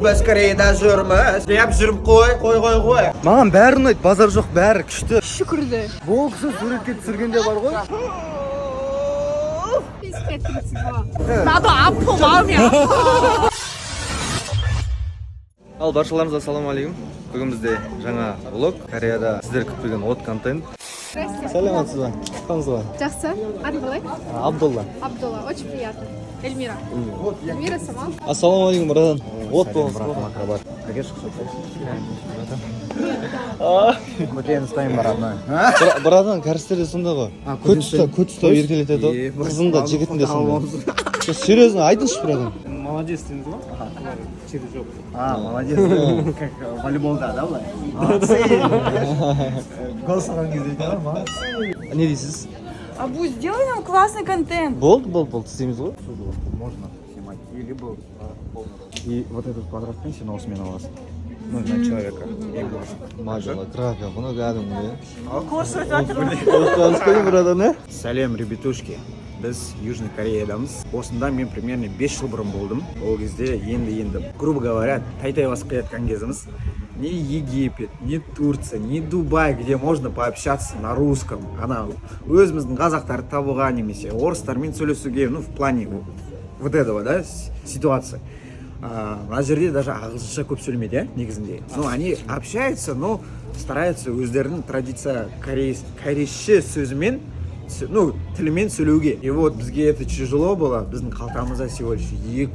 Біз Кореяда жүрміз деп жүріп, қой, қой, қой, қой. Маған бәрі ұнайды, базар жоқ, бәрі күшті. Шүкірді. Бұл кісі суретке түсіргенде бар ғой. 35-32. 나도 아파, 마음이 아파. Ал баршаларыңызға ассалаумағалейкум. Бүгін бізде жаңа влог, Кореяда сіздер күтпеген от контент. Сәлеметсіз ба? Қалыңыз қалай? Жақсы. Атың қалай? Абдулла. Абдулла. Очень приятно. Эльмира. Эльмира Самал. Ассалаумағалейкум, братан. От болыңыз. Акробат. Көтен ұстаймын, родной. Братан, кәрістерде сондай ғой. Көт ұстап, көт ұстап еркелетеді ғой. Қызын да, жігітін де сондай. Серьезно, айтыңызшы, братан. Молодец дейміз ғой, через жопу. А, молодец. Как волейболда, да, былай? Молодцы. Гол салған кезде айтады ғой, молодцы. Не дейсіз? Абу, сделай нам классный контент. Болды, болды, болды, істейміз ғой. Можно снимать и либо полный рост. И вот этот квадратпен сен осымен аласың. Ну, на человека. И глаз. Мажала, графия, бұны кәдімгі. Курс өтіп жатыр. Отқаныңыз братан, ә? Сәлем, ребятушки. Біз Южный Кореядамыз. Осында мен примерно 5 жыл бұрын болдым. Ол кезде енді-енді, грубо говоря, тай-тай басып келе жатқан кезіміз. Не Египет, не Турция, не Дубай, где можно пообщаться на русском. Ана өзіміздің қазақтарды табуға немесе орыстармен сөйлесуге, ну, в плане вот этого, да, ситуации. Мына жерде даже ағылшынша көп сөйлемейді, иә, негізінде. Ну, они общаются, но стараются өздерінің традиция корейше сөзімен, ну, тілімен сөйлеуге. И вот бізге это тяжело было. Біздің қалтамызда всего лишь 200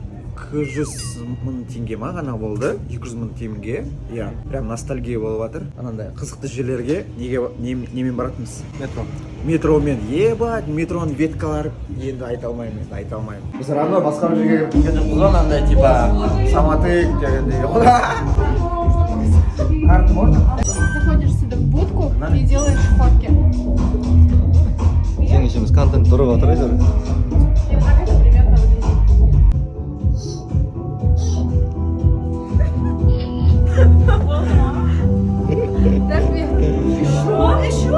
000 теңге ма ғана болды. 200 000 теңге. Иә, прям ностальгия болып жатыр. Анандай қызықты жерлерге неге немен баратынбыз? Метро. Метромен. Ебать, метроның веткалары енді айта алмаймын, енді айта алмаймын. Біз равно басқа бір жерге кіріп кеткен жоқпыз ғой, анандай типа самотек дегендей. Карту можно? Заходишь сюда в будку и делаешь фотки. Жеңешеміз контент тұрып жатыр әйтеуір. И вот так это примерно выглядит. Рахмет. Еще, еще.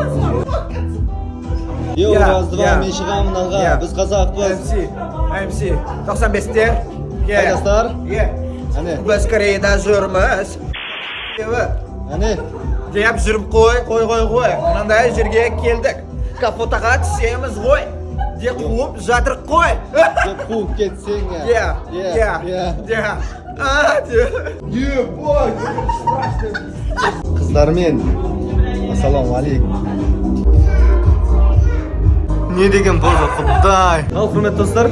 Йоу, Я, раз, два, я. мен шығамын алға. Я. Біз қазақпыз. MC, MC, 95-тер. Қайдасыздар? Е. Әне, Біз Кореяда жүрміз. әне. Деп жүріп, қой, қой, қой, қой. Мынандай жерге келдік. Фотоға түсеміз ғой. Деп қуып жатыр қой. Деп қуып кетсең. Иә, Иә, иә, иә. иә. А, деп. Ебать. Қыздармен. Ассалаумағалейкум. Не деген болды, құдай. Ал, құрметті достар,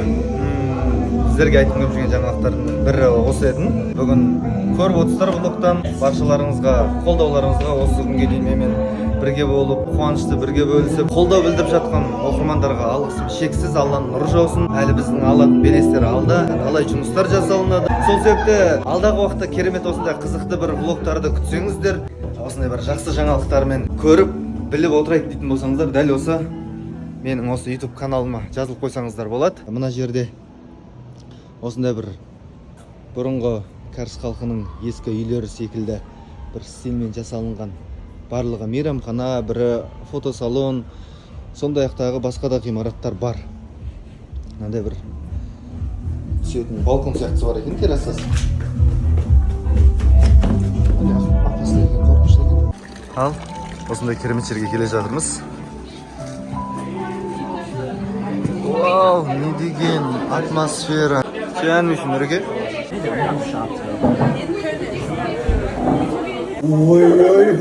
сіздерге айтқым келіп жүрген жаңалықтардың бірі осы еді. Бүгін көріп отырсыздар влогтан. Баршаларыңызға, қолдауларыңызға, осы күнге дейін менімен бірге болып, қуанышты бірге бөлісіп, қолдау білдіріп жатқан оқырмандарға алғысым шексіз. Алланың нұры жаусын. Әлі біздің алатын белестер алда, талай жұмыстар жасалынады. Сол себепті алдағы уақытта керемет осындай қызықты бір влогтарды күтсеңіздер, осындай бір жақсы жаңалықтармен көріп, біліп отырайық дейтін болсаңыздар, дәл осы менің осы YouTube каналыма жазылып қойсаңыздар болады. Мына жерде осындай бір бұрынғы кәріс халқының ескі үйлері секілді бір стильмен жасалынған, барлығы мейрамхана, бірі фотосалон, сондай ақ тағы басқа да ғимараттар бар. Мынандай бір түсетін балкон сияқтысы бар екен, террасасы. Міне, опасно екен, қорқынышты екен. Ал осындай керемет жерге келе жатырмыз. Вау, не деген атмосфера! Жаным үшін, Нұреке. Ой, ой,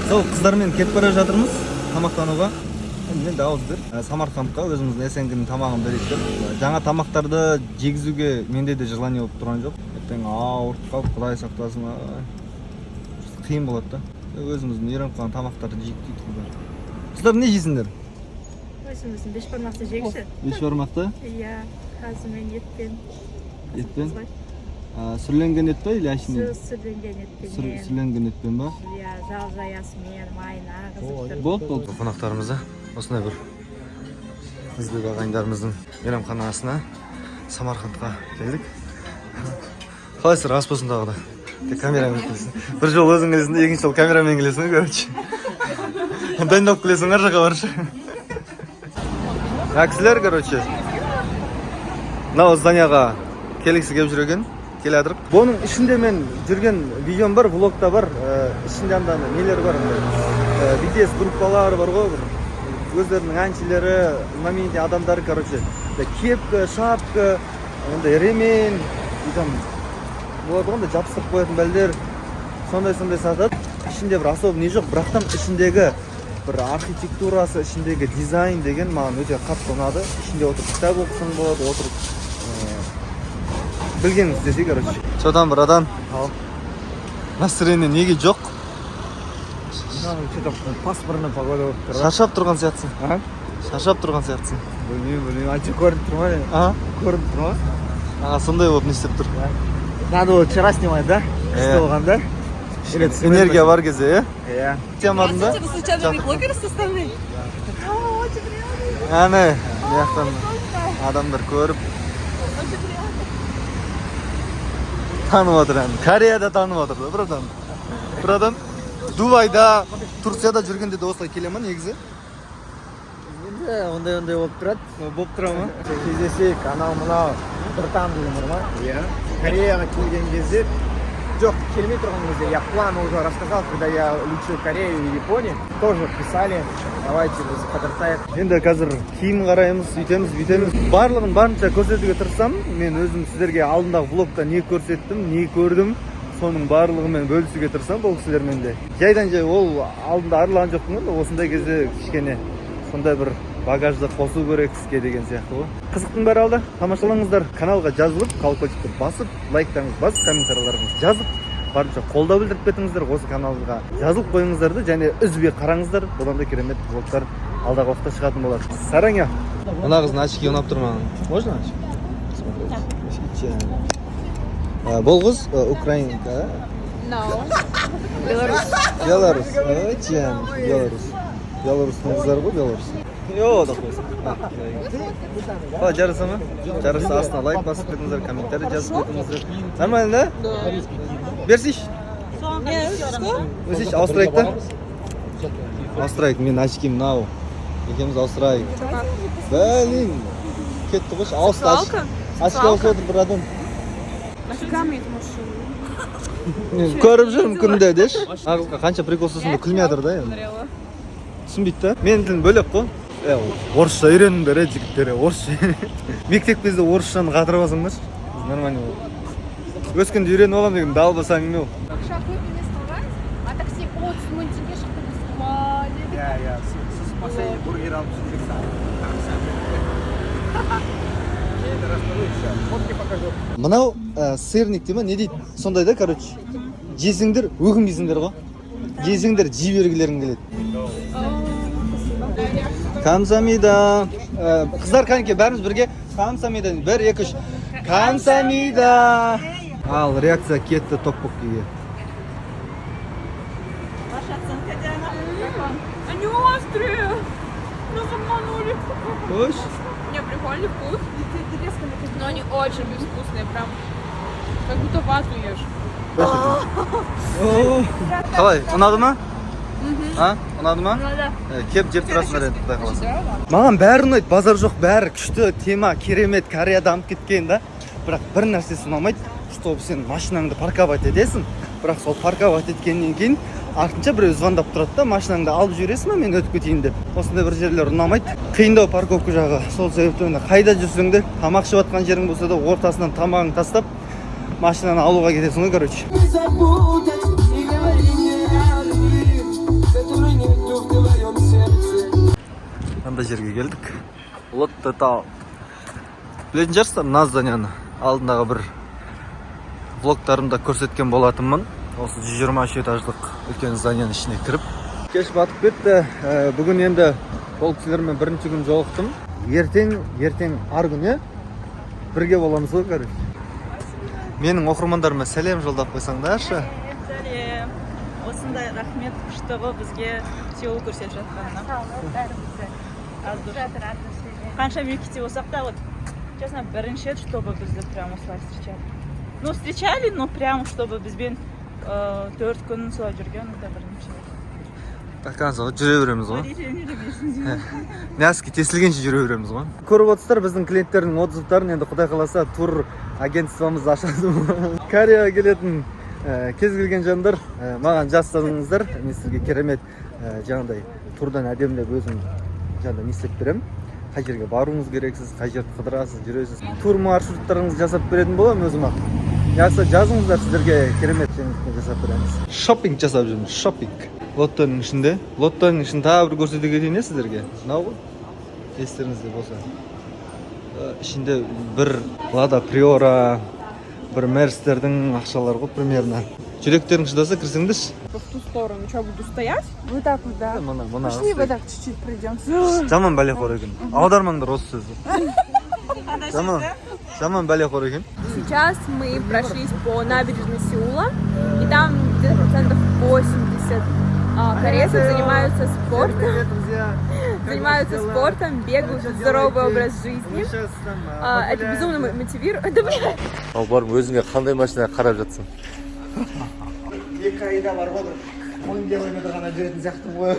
Сол қыздармен кетіп бара жатырмыз тамақтануға. Енді мен де ауыз бер. Самарқандқа өзіміздің СНГ-ның тамағын берейік деп. Жаңа тамақтарды жегізуге менде де желание болып тұрған жоқ. Ертең ауырып қалып, құдай сақтасын, ай. Қиын болады да. Өзіміздің үйреніп қалған тамақтарды жейік дейді қыздар. Қыздар, не жейсіңдер? Өзіміздің бешбармақты жейікші. Бешбармақты? Иә, қазымен, етпен. Етпен? Сүрленген ет па или әшейін? Сүрленген етпенен. Сүрленген етпен ба? Иә, жал жаясымен, майына қызып тұрып. Болды, болды. Қонақтарымызды осындай бір өзбек ағайындарымыздың мейрамханасына, Самарқандқа келдік. Қалайсыздар? Ас болсын тағы да. Тек камерамен келесің. Бір жол өзің келесің де, екінші жол камерамен келесің, короче. Дайындалып келесің ар жаққа баршы. Мына кісілер, короче, мынау зданияға келгісі келіп жүр екен. Келе жатырық. Бұның ішінде мен жүрген видеом бар, влогта бар. Ішінде анда ана нелер бар, андай BTS группалары бар ғой, бір өздерінің әншілері, знаменитый адамдар, короче, да, кепка, шапка, андай ремень и там болады ғой, андай жабыстырып қоятын бәлдер, сондай сондай сатады. Ішінде бір особо не жоқ, бірақтан ішіндегі бір архитектурасы, ішіндегі дизайн деген маған өте қатты ұнады. Ішінде отырып кітап оқысаң болады, отырып білгеніңді істесе, короче. Че там, братан? Ал, настроение неге жоқ? Что-то пасмурный погода болып тұр ғой. Шаршап тұрған сияқтысың. А? Шаршап тұрған сияқтысың. Білмеймін, білмеймін. А что, көрініп тұр ма не? А. Көрініп тұр ма? А, сондай болып не істеп тұр? Надо было вчера снимать, да? Күшті Иә. болған, да? Или түсінбедім. Энергия бар кезде, иә. Иә. Темадың да. Вы случайно не блогеры со стороны? Әне мына жақтан адамдар көріп, танып отыр. Әне, Кореяда танып отыр да, братан. Братан, Дубайда, Турцияда жүргенде де осылай келе ма негізі? Енді ондай ондай болып тұрады. Болып тұра ма? Кездесейік, анау мынау братан деген бар ма? Иә. Кореяға келген кезде, жоқ, келмей тұрған кезде я план уже рассказал, когда я лечу в Корею и Японию, тоже писали: «Давайте біз қыдыртайық». Енді қазір киім қараймыз, үйтеміз, бүйтеміз, барлығын барынша көрсетуге тырысамын. Мен өзім сіздерге алдындағы влогта не көрсеттім, не көрдім, соның барлығымен бөлісуге тырысамын бұл кісілермен де. Жайдан жай ол алдында аралаған жоқпын ғой. Осындай кезде кішкене сондай бір багажды қосу керек іске деген сияқты ғой. Қызықтың бәрі алда, тамашалаңыздар. Каналға жазылып, колокольчикті басып, лайктарыңызды басып, комментарийларыңызды жазып, барынша қолдау білдіріп кетіңіздер. Осы каналға жазылып қойыңыздар да және үзбей қараңыздар. Бұдан да керемет влогтар алдағы уақытта шығатын болады. Сараңя. Мына қыздың очки ұнап тұр маған. Можно очки посмотреть? Бұл қыз украинка, да? No. Беларусь. Ой, Беларусь. Беларусьтың қыздары ғой, Беларусь. Йо, деп қойсын. Қалай, жараса ма? Жараса, астына лайк басып кетіңіздер, комментарий жазып кетіңіздер. Нормально, да? Берсейші. Берсейші, ауыстырайық та. Ауыстырайық, мен очки мынау. Екеуміз ауыстырайық. Блин, кетті қойшы, ауысты. Очки ауысып отыр бір адам. Нафига мне эта машина? Көріп жүрмін күнде деші. Мына қызға қанша прикол ұстасаң да күлмей жатыр да енді. Түсінбейді да. Менің тілім бөлек қой. Е, орысша үйреніңдер, е, жігіттер, е, орысша. Мектеп кезде орысшаны қатырып алсаңдаршы, нормально болады. Өскенде үйреніп аламын деген далбасаң не ол. Ақша көп емес қалған, а такси 30 мың теңге шықты, біз ма дедік. Иә, сосын последний бургер алып жедік. Кейін расскажу еще, фотки покажу. Мынау сырник дей ма, не дейді, сондай да, короче. Жесеңдер өкінбейсіңдер ғой. Жесеңдер, жей бергілерің келеді. Камсамида. Қыздар, кәнеке, бәріміз бірге камсамида. Бір, екі, үш. Камсамида. Ал, реакция кетті токпоккиге. Ваша оценка, Диана? Как вам? Они острые! Нас обманули. Қош. Не, прикольный вкус. Но они очень безвкусные, прям как будто вату ешь. Қалай, ұнады ма? А, ұнады ма? Ұнады. Кеп жеп тұрасыңдар енді, құдай қаласа. Маған бәрі ұнайды, базар жоқ, бәрі күшті, тема керемет, Корея дамып кеткен да. Бірақ бір нәрсесі ұнамайды, чтобы сен машинаңды парковать етесің, бірақ сол парковать еткеннен кейін артынша біреу звондап тұрады да, машинаңды алып жібересің ба, мен өтіп кетейін деп. Осындай бір жерлер ұнамайды. Қиындау парковка жағы. Сол себепті міне қайда жүрсең де, тамақ ішіп жатқан жерің болса да, ортасынан тамағыңды тастап, машинаны алуға кетесің ғой, короче. Не запутать и говори мне о любви, которой нету в твоем сердце. Мынандай жерге келдік. Лотте Таун. Білетін шығарсыздар мына зданияны. Алдындағы бір влогтарымда көрсеткен болатынмын. Осы 123 этаждық үлкен зданияның ішіне кіріп. Кеш батып кетті. Бүгін енді бұл кісілермен бірінші күн жолықтым. Ертең, ертең ар күні бірге боламыз ғой, короче. Менің оқырмандарыма сәлем жолдап қойсаңдаршы. Сәлем. Осындай рахмет, күшті ғой бізге Сеул көрсетіп жатқанына. Бәрімізді. Аз души. Жатыр от души. Қанша мемлекетте болсақ та, вот честно, бірінші рет, чтобы бізді прям осылай встречали. Ну, встречали, но прям чтобы бізбен 4 күн солай жүрген, это бірінші рет. До конца жүре береміз ғой, носки тесілгенше жүре береміз ғой. Көріп отырсыздар біздің клиенттердің отзывтарын. Енді, құдай қаласа, тур агентствомызды ашады. Кореяға келетін кез келген жандар маған жазсаңыздар, мен сізге керемет жаңағыдай турдан әдемілеп өзім жаңағыдай не істеп беремін. Қай жерге баруыңыз керексіз, қай жерді қыдырасыз, жүресіз, тур маршруттарыңызды жасап беретін боламын өзім ақ. Жақсы, жазыңыздар, сіздерге керемет жеңілдікпен жасап береміз. Шопинг жасап жүрміз, шопинг Лоттоның ішінде. Лоттоның ішін тағы бір көрсете кетейін, иә, сіздерге. Мынау ғой, естеріңізде болса. Ішінде бір Лада Приора, бір Мерстердің ақшалары ғой примерно. Жүректерің шыдаса, кірсеңдерші. В ту сторону. Что, буду стоять? Вот так вот, да. Мына, мына. Пошли вот так чуть-чуть пройдемся. Жаман бәлеқор екен. Аудармаңдар осы сөзді. Жаман, жаман бәлеқор екен. Сейчас мы прошлись по набережной Сеула, и там где-то процентов 80 корейцев занимаются спортом, бегают, здоровый образ жизни. Это безумно мотивирует. Да, бля. Ал барып өзіңе қандай машина қарап жатсың? 2 айда бар ғой, бір 1000 километр ғана жүретін сияқтымын ғой.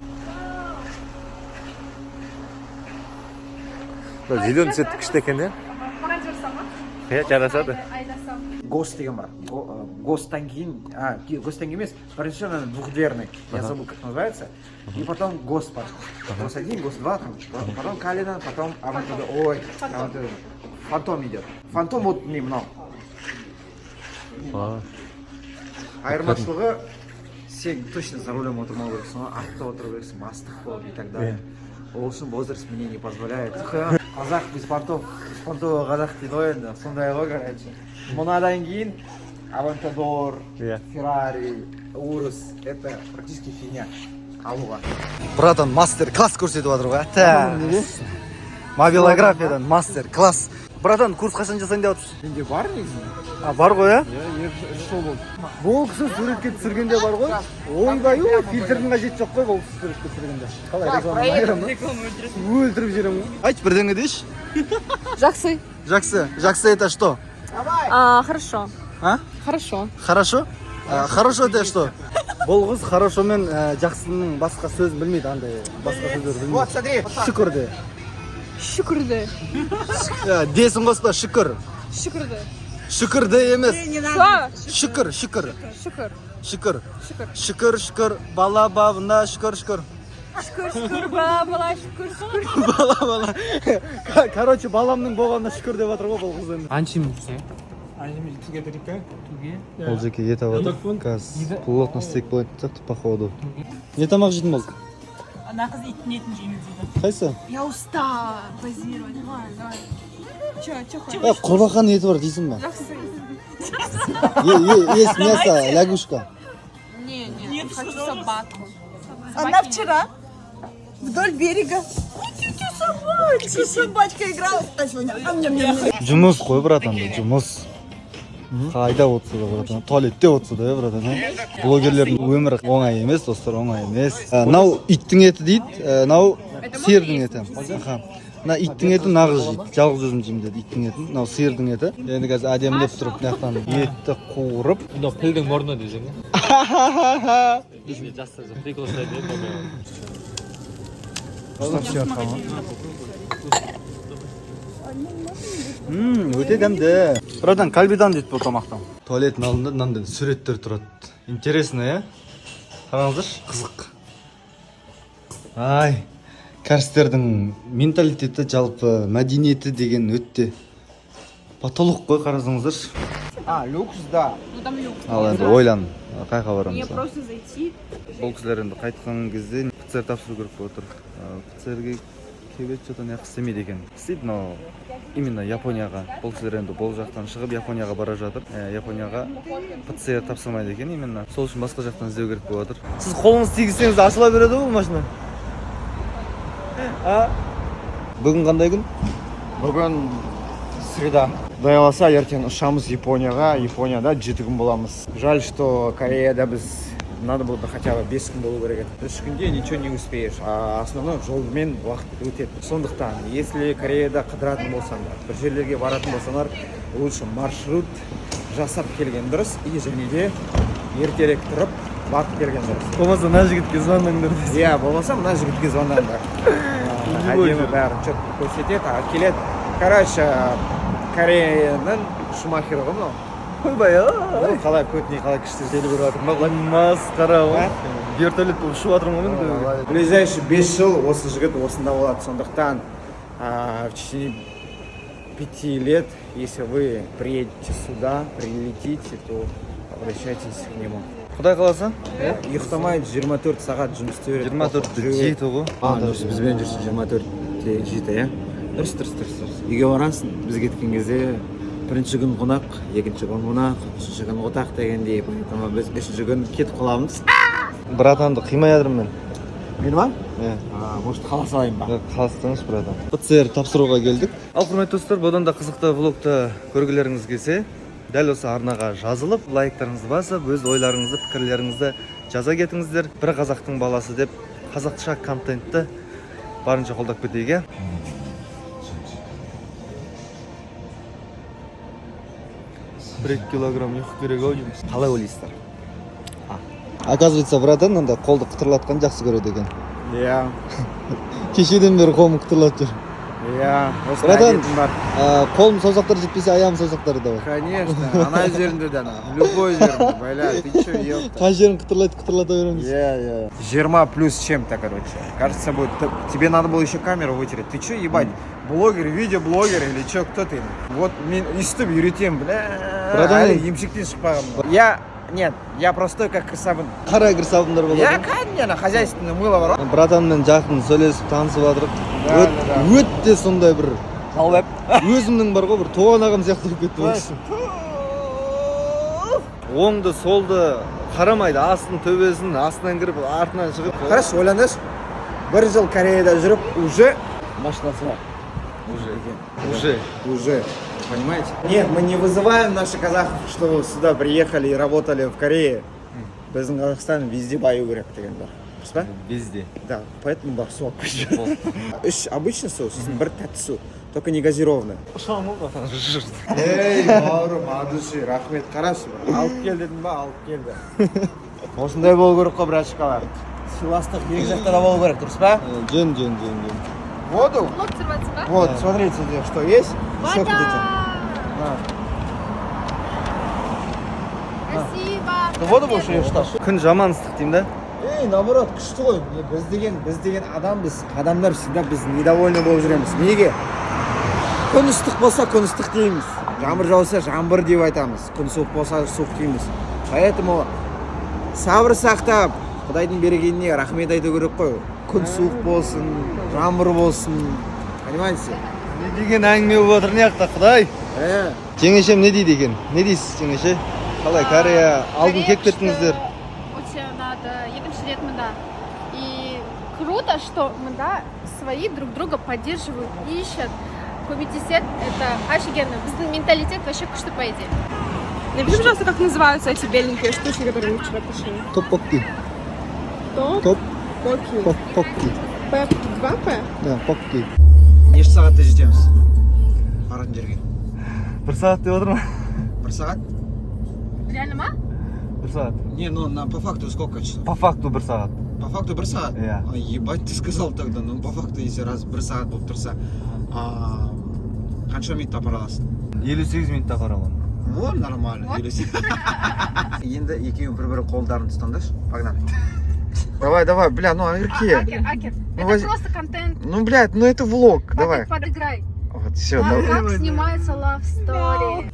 Мына зеленый цвет күшті екен, иә? Иә, жарасады. Гост деген бар. ГОСТан кейін, ГОСТан кейін емес, бірінші ана двухдверный, я забыл, как называется, и потом ГОСТ пошел, ГОСТ один, ГОСТ два там, потом Калина, потом Авантадор, ой, Авантадор, Фантом идет, Фантом. Вот міне, мынау. Айырмашылығы: сен точно за рулем отырмау керексің ғой, артта отыру керексің, мастық болып и так далее. Ол үшін возраст мне не позволяет. Қазақ без понтов, беспонтовый қазақ дейді ғой енді, сондай ғой. Короче, мынадан кейін Авантадор, Феррари, Урус — это практически фигня алуға. Братан мастер класс көрсетіп жатыр ғой, ә, мобилографиядан мастер класс. Братан, курс қашан жасайын деп жатырсыз? Менде бар негізі. А, бар ғой, иә? Иә, 2-3 жыл болды. Бұл кісі суретке түсіргенде бар ғой, ойбай, ой, фильтрдің қажеті жоқ қой бұл кісі суретке түсіргенде. Қалай, реклама өлтіріп жіберемін ғой. Айтшы, бірдеңе дейші. Жақсы. Жақсы, жақсы — это что? А, хорошо. А? Хорошо. Хорошо. А, хорошо — это что? Бұл қыз хорошо мен жақсының басқа сөзін білмейді, андай басқа сөздер білмейді. Вот, смотри. Шүкір де. Шүкірді. Десін қоспа, шүкір. Шүкірді. Шүкір де емес. Что? Шүкір, шүкір. Шүкір. Шүкір. Шүкір. Шүкір, шүкір, бала бабына шүкір, шүкір. Шүкір, шүкір, бала, бала, шүкір, шүкір. Бала, бала. Короче, баламның болғанына шүкір деп жатыр ғой бұл қыз енді. 안심 주세요. 안심이 2개 드릴까요? 2개. Ол жеке ет алып жатыр қазір, плотно стейк болатын сияқты, походу. Не тамақ жейтін болдық? Ана қыз иттің етін жеймін дейді. Қайсы? Я устала позировать. Ладно, давай. Че, че хочешь? Е, құрбақаның еті бар, дейсің ба? Жақсы. Есть мясо лягушка. Не, не, хочу собаку. Она вчера вдоль берега. Собачка, собачка играла. А сегодня ам-ням-ням. Жұмыс қой, братан, бұл жұмыс. Қайда отырса да, братан, туалетте отырса да, иә, братан, иә? Блогерлердің өмірі оңай емес, достар, оңай емес. Мынау иттің еті дейді, мынау сиырдың еті. Аха. Мына иттің етін нағыз жейді, жалғыз өзім жеймін деді иттің етін. Мынау сиырдың еті. Енді қазір әдемілеп тұрып, мына жақтан етті қуырып. 너 필등 모르는 되잖아. жастар прикол ұстайды иә. Ұстап. Өте дәмді, братан, кальбидан дейді бұл тамақтан. Туалеттің алдында мынандай суреттер тұрады. Интересно, иә, қараңыздаршы, қызық. Ай, кәрістердің менталитеті, жалпы мәдениеті деген өте потолок қой, қарасаңыздаршы. А, люкс, да. Ну там люкс. Ал енді ойлан, қай жаққа Мне барамыз? просто зайти. Бұл кісілер енді қайтқан кезде ПЦР тапсыру керек болып отыр. ПЦР-ге келіп, что-то неғып істемейді екен. Істейді, но именно Японияға. Бұл кісілер енді бұл жақтан шығып, Японияға бара жатыр. Японияға ПЦР тапсырмайды екен именно. Сол үшін басқа жақтан іздеу керек болып отыр. Сіз қолыңызды тигізсеңіз, ашыла береді ғой бұл машина. А, бүгін қандай күн? Бүгін среда. Құдай қаласа, ертең ұшамыз Японияға. Японияда 7 күн боламыз. Жаль, что Кореяда біз надо было бы хотя бы 5 күн болу керек еді. 3 күнде ничего не успеешь, а основной жолмен уақыт өтеді. Сондықтан, если Кореяда қыдыратын болсаңдар, бір жерлерге баратын болсаңдар, лучше маршрут жасап келген дұрыс и және де ертерек тұрып. Барып келген дұрыс. Болмаса мына жігітке звондаңдар дейсің. Иә, болмаса мына жігітке звондаңдар. Любой Әдемі жер. Бәрін четко көрсетеді, әкеледі. Короче, Кореяның Шумахері ғой мынау. Ойбай ай. Қалай көтіне, қалай күшті желі көріп жатырмын ба былай. Масқара ғой. Вертолет болып ұшып жатырмын ғой мен төбеге. Ближайший 5 жыл осы жігіт осында болады, сондықтан в течение 5 лет, если вы приедете сюда, прилетите, то обращайтесь к нему. Құдай қаласа. Ұйықтамай 24 сағат жұмыс істей береді. 24 жеті ғой. А, дұрыс, бізбен жүрсе, 24 жеті, иә. Дұрыс, дұрыс, дұрыс, дұрыс. Үйге барасың, біз кеткен кезде бірінші күн қонақ, екінші күн қонақ, үшінші күн отақ дегендей, поэтому біз үшінші күн кетіп қаламыз. Братанды қимай жатырмын мен. Мені ма? Иә. А, может, қала салайын ба? Қалыстыңыз, братан. ПЦР тапсыруға келдік. Ал, құрметті достар, бұдан да қызықты влогты көргілеріңіз келсе, дәл осы арнаға жазылып, лайктарыңызды басып, өз ойларыңызды, пікірлеріңізді жаза кетіңіздер. Бір қазақтың баласы деп қазақша контентті барынша қолдап кетейік, иә. 1-2 килограмм ұйқы керек ау деймін. Қалай ойлайсыздар? Оказывается, братан анда қолды қытырлатқан жақсы көреді екен. Иә. Кешеден бері қолым қытырлатып жүр. Иә, осындай Братан. Әдетім бар. А, қолым саусақтары жетпесе, аяғым саусақтары да бар. Конечно, ана жерінде де ана, любой жерінде, бля, ты чё, ёпта. Қай жерін қытырлайды, қытырлата береміз. Иә. 20 плюс чем-то, короче. Кажется, будет. Тебе надо было еще камеру вытереть. Ты чё, ебать, блогер, видеоблогер или чё, кто ты? Вот мен өйстіп үйретемін, бля. Братан, Әлі емшектен шықпағанмын. Я, нет, я простой, как сабын. Қара кір сабындар болады. Я, конечно, хозяйственное мыло бар ғой. Братанмен жақын сөйлесіп, танысып жатырық. Да, да, да. Өте сондай бір өзімнің бар ғой, бір туған ағам сияқты болып кетті ол кісі. Оңды солды қарамайды, астын, төбесін, астынан кіріп, артынан шығып. Қарашы, ойлаңдаршы, бір жыл Кореяда жүріп, уже машинасы бар. Уже, уже. Уже, понимаете? Нет, мы не вызываем наших казахов, чтобы сюда приехали и работали в Корее. Біздің Қазақстан везде баю керек деген бар. Дұрыс па? Везде. Да, поэтому бар, су алып келші. Үш обычный су, сосын бір тәтті су, только не газированный. Ей, бауырым, от души, рахмет, қарашы, бір. Алып кел дедім ба, алып келді. Осындай болу керек қой, братишкалар. Сыйластық екі жақта да болу керек, дұрыс па? Жөн, жөн, жөн, жөн. Воду? Влог сорваться, ба? Вот, смотрите, здесь что есть? Что хотите? На. Спасибо. Ты воду будешь или что? Күн жаман ыстық деймін да. Ей, наоборот, күшті ғой. Не, біз деген адамбыз. Адамдар всегда біз недовольны болып жүреміз. Неге? Күн ыстық болса, күн ыстық дейміз. Жаңбыр жауса, жаңбыр деп айтамыз. Күн суық болса, суық дейміз. Поэтому сабыр сақтап, Құдайдың бергеніне рахмет айту керек қой. Күн суық болсын, жаңбыр болсын. Понимаете? Не деген әңгіме болып жатыр мына жақта, құдай? Э, Жеңешем не дейді екен? Не дейсіз, жеңеше? Қалай Корея? Алдын Корея келіп кеттіңіздер. Күшті, өте ұнады. Екінші рет мында. И круто, что мында свои друг друга поддерживают, ищут, көмектеседі. Это офигенно. Біздің менталитет вообще күшті, по идее. Напиши, пожалуйста, как называются эти беленькие штучки, которые мы вчера кушали. Топокки. Топ, Топ. Поки. Покки. П, 2 П? Да, покки. Неше сағатта жетеміз баратын жерге? Бір сағат деп отыр ма? Бір сағат? Реально ма? Бір сағат. Не, ну на, по факту сколько часов? По факту бір сағат. По факту бір сағат? Иә. А, ебать, ты сказал тогда, ну по факту, если раз бір сағат болып тұрса, қанша минутта апара аласың? 58 минутта апара аламын. О, нормально. Енді екеуің бір бірі қолдарын ұстаңдаршы. Погнали. Давай, давай, бля, ну Акерке. Акер, Акер. Ну, Это просто контент. Ну, блядь, ну это влог, давай. Подыграй. Вот, все, Как, давай. как снимается love story?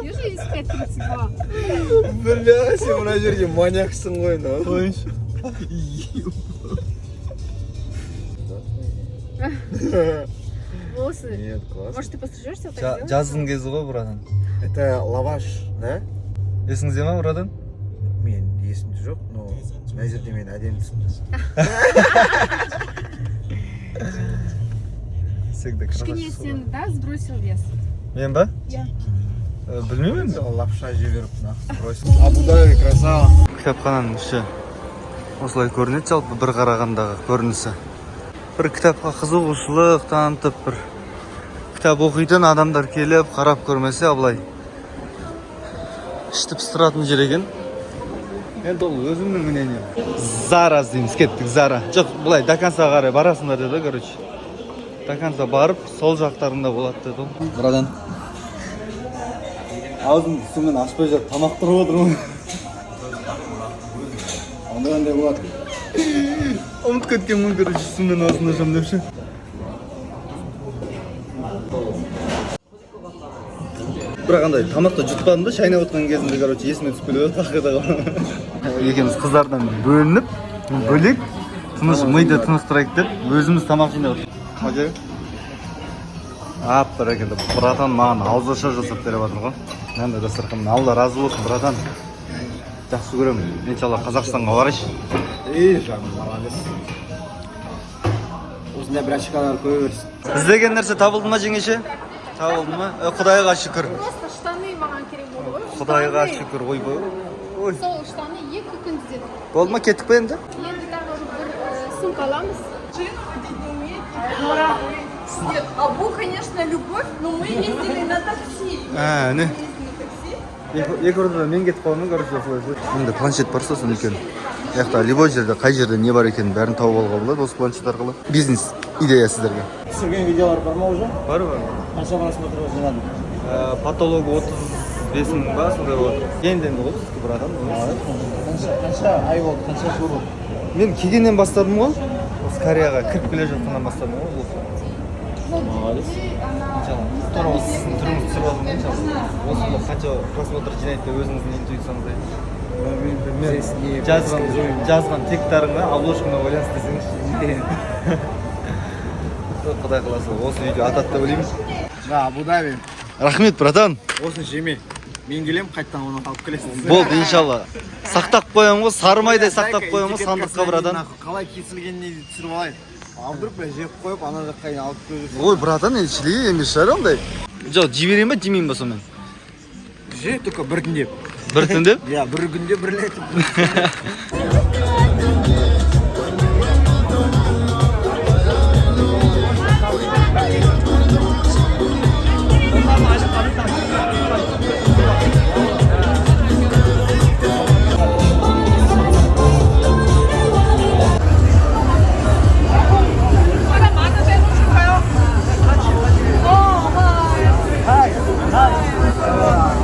Вижу, есть 5.32. Бля, сен мына жерде маньяксың ғой, ну. Қойшы. Волосы. Нет, классно. Может, ты пострижешься вот так сделаешь? Жаздың кезі ғой, братан. Это лаваш, да? Есіңізде ма, братан? Мен есімде жоқ, но мына жерде мен әдемі түсіндім. Всегда Кішкене сен, да, сбросил вес? Мен ба? Иә. Білмеймін енді. Лапша жіберіп, нахуй бросил. Абу-Даби, красава. Кітапхананың іші осылай көрінеді, жалпы бір қарағандағы көрінісі. Бір кітапқа қызығушылық танытып, бір кітап оқитын адамдар келіп қарап көрмесе, былай ішті пыстыратын жер екен. Енді ол өзімнің мнением. Зара іздейміз, кеттік, Зара. Жоқ, былай до конца қарай барасыңдар деді, короче. До конца барып, сол жақтарында болады деді ғой. Братан. Аузымды сумен ашпай жатып тамақ тұрып отырмын. Ондай ондай болады. Ұмытып кеткенмін, короче, сумен аузымды ашамын деп ше. Бірақ андай тамақты жұтпадым да, шайнап отқан кезімде, короче, есіме түсіп келіп еді қақида. Екеуміз қыздардан бөлініп, бөлек, тыныш миды тынықтырайық деп өзіміз тамақ жинап отырмыз. Ап, бәрекелді, братан маған ауызашар жасап беріп жатыр ғой. Мынандай дастархан. Алла разы болсын, братан. Жақсы көремін. Иншалла Қазақстанға барайыншы. Ей, жаным, молодец. Осындай братишкалар көбейе берсін. Іздеген нәрсе табылды ма, жеңеше? Табылды ма? Құдайға шүкір. Просто штаны маған керек болды ғой. Құдайға Штаны. шүкір, ойбай. Ой. Сол штаны 2 күн іздедім. Болды ма, кеттік пе енді? Енді тағы бір сумка аламыз. Нет, Абу, конечно, любовь, но мы ездили на такси. А, не. Ездили на такси. Екі ортада мен кетіп қалдым, короче, осылай. Мында планшет бар, сосын үлкен. Жақта любой жерде, қай жерде не бар екенін бәрін тауып алуға болады осы планшет арқылы. Бизнес идея сіздерге. Түсірген видеолар бар ма уже? Бар, бар. Қанша просмотр жинадың? Потологы 35 мың ба, сондай болады. Енді енді ғой біздікі, братан. Қанша, қанша ай болды, қанша жыл болды? Мен келгеннен бастадым ғой. Осы Кореяға кіріп келе жатқаннан бастадым ғой бұл. Молодец. Иншалла. Тура осы сіздің түріңізді түсіріп алдым ғой, иншалла. Осы влог қанша просмотр жинайды деп өзіңіздің интуицияңызды айтыңызшы. Мен жазған тегтарыңа, обложкаңа байланысты десеңізші. Құдай қаласа, осы видео атады деп ойлаймын. Да, Абу Даби. Рахмет, братан. Осыны жеме. Мен келем, қайтадан оны алып келесің. Болды, иншалла. Сақтап қоямын ғой, сары майдай сақтап қоямын ғой сандыққа, братан. Қалай кесілгеніне дейін түсіріп алайын. А вдруг бля жеп қойып, ана жаққа дейін алып келіп жүрсің. Ой, братан, енді шіли емес шығар ондай. Жоқ, жей берейін ба, жемеймін ба сонымен? Же, только біртіндеп. Біртіндеп? Иә, бір күнде бір рет.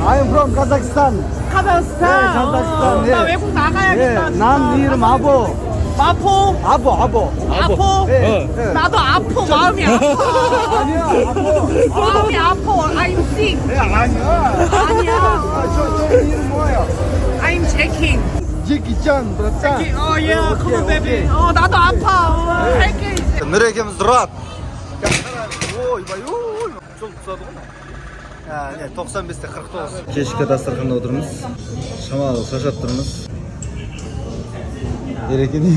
I'm from Kazakhstan. 카자흐스탄. 카자흐스탄, 네. 나 외국 나가야겠다. 네, 난 이름 아보. 마포. 아보, 아보. 아포. 네, 네. 나도 아포. 마음이 아파. 아니야, 아보. 마음이 아파. I'm sick. 네, 아니야. 아니야. 아, 저 이름 뭐예요? I'm Jackie. Джеки Чан, братан. 어, yeah, come on, baby. 어, 나도 아파. 어, 할게 이제. Нұрекеміз ұрады. Ойбай, ой. Жол тұтады ғой. А, не, 95-те 49. Кешкі дастарханда отырмыз. Шамалы шаршап тұрмыз. Ереке не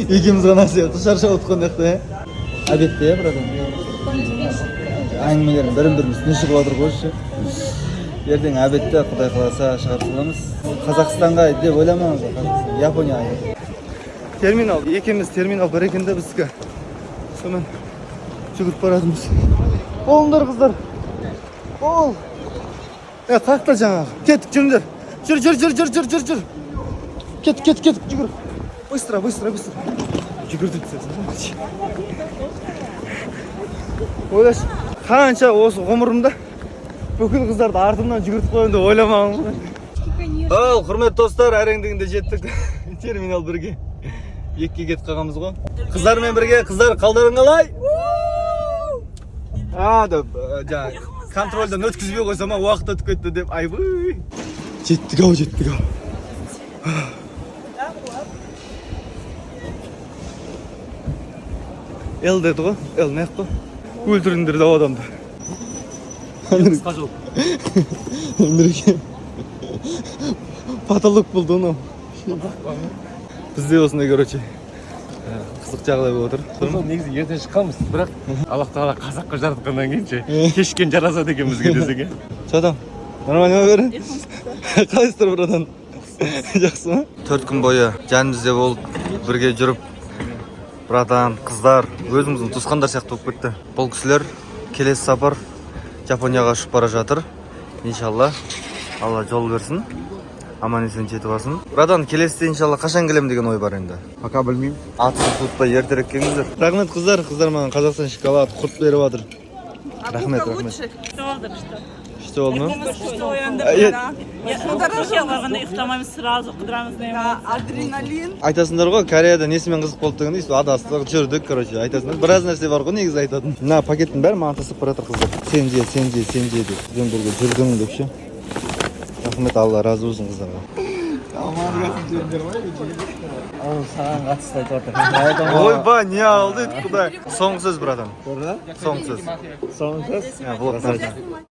екеуміз ғана сияқты шаршап отқан жақта, иә? Обедте, иә, братан? Әңгімелердің бірін біріміз үстіне шығып жатыр ғой ше. Ертең обедте, Құдай қаласа, шығарып саламыз. Қазақстанға деп ойламаңыз, Қазақстан, Японияға. Терминал, екеуміз терминал бір екен да біздікі. Сонымен жүгіріп баратырмыз. Болыңдар, қыздар. Бол. Е, қаяқта жаңағы? Кеттік, жүріңдер. Жүр, жүр, жүр, жүр, жүр, жүр, жүр. Кеттік, кеттік, кеттік, жүгір. Быстро, быстро, быстро. Жүгірдік десең. Ойлашы, қанша осы ғұмырымда бүкіл қыздарды артымнан жүгіртіп қоямын деп ойламағанмын ғой. Ал, құрметті достар, әрең дегенде жеттік терминал бірге. Екіге кетіп қалғанбыз ғой. Қыздармен бірге, қыздар, қалдарың қалай? А, деп, жаңағы контрольдан өткізбей қойсам, уақыт өтіп кетті деп, айбый. Жеттік ау, жеттік ау. Л деді ғой, Л не қой. Өлтірдіңдер да адамды. Қысқа жол. Нұреке. Потолок болды анау. Бізде осындай, короче, қызық жағдай болып отыр. Сол негізі ертең шыққанбыз, бірақ Аллах тағала қазаққа жаратқаннан кейін ше, кешіккен жарасады екен бізге десең, иә. Че там? Нормально ма бәрі? Қалайсыздар, братан? Жақсы ма? 4 күн бойы жанымызда болып, бірге жүріп, братан, қыздар, өзіміздің туысқандар сияқты болып кетті. Бұл кісілер келесі сапар Жапонияға ұшып бара жатыр. Иншалла, Алла жол берсін. Аман есен жетіп алсын. Братан, келесіде, иншалла, қашан келемін деген ой бар енді? Пока білмеймін. Атсын суытпай ертерек келіңіздер. Рахмет, қыздар. Қыздар маған Қазақстан шоколад, құрт беріп жатыр. Рахмет, рахмет. Күшті болды, күшті. Күшті болды ма? Күшті ояндық. Түркияға барғанда ұйықтамаймыз, сразу қыдырамыз. Адреналин. Айтасыңдар ғой, Кореяда несімен қызық болды дегенде, өйстіп адастық, жүрдік, короче, айтасыңдар. Біраз нәрсе бар ғой негізі айтатын. Мына пакеттің бәрі маған тастап бара жатыр қыздар. Сен же, сен же, сен же деп. Бізбен бірге жүрдің деп ше. Рахмет, Алла разы болсын қыздарға. Ол саған қатысты айтып жатыр. Ойбай, не алды, құдай. Соңғы сөз, братан. Соңғы сөз. Соңғы сөз. Влогтан.